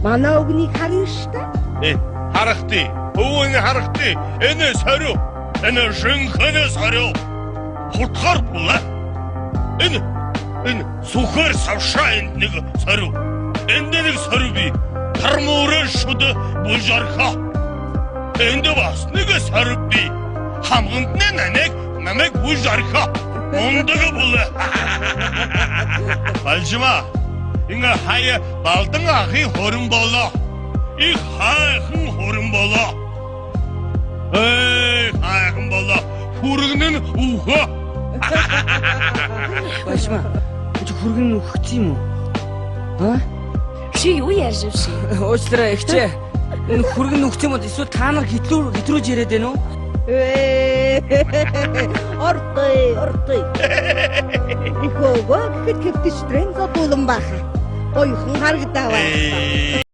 Манай өвгнийг харна штэ. Э, харахти. Өвгөний харахти. Энэ сориу. Энэ жинхэнэ сориу. Хутгаар булаа. Энэ сүхээр савшаа энд нэг сориу. Энд нэг сориу би. Тармуурын шүд булжарха. Энд бас нэг сориу би. Хамганд нанаг намайг булжарха. Мундаг булаа. Балжима. Ингээ хаяа балдан ахын хорон болоо. Их хайхан хорон болоо. Эй, хайхан болоо. Хүргэн нь үхөө. Баяшмаа. Чи хүргэн нь үхсэн юм уу? Аа? Чи юу ярьж биш? Уучлаарай ихчээ. Энэ хүргэн нь үхсэн юм бол эсвэл та нар хэтрүү хэтрүүж яриад байна уу? Ээ. Ортой, ортой. Их өвгөө гэхэд хэвтэж трэн зодуулан баха. Гоёхон харагдааваа. Эй.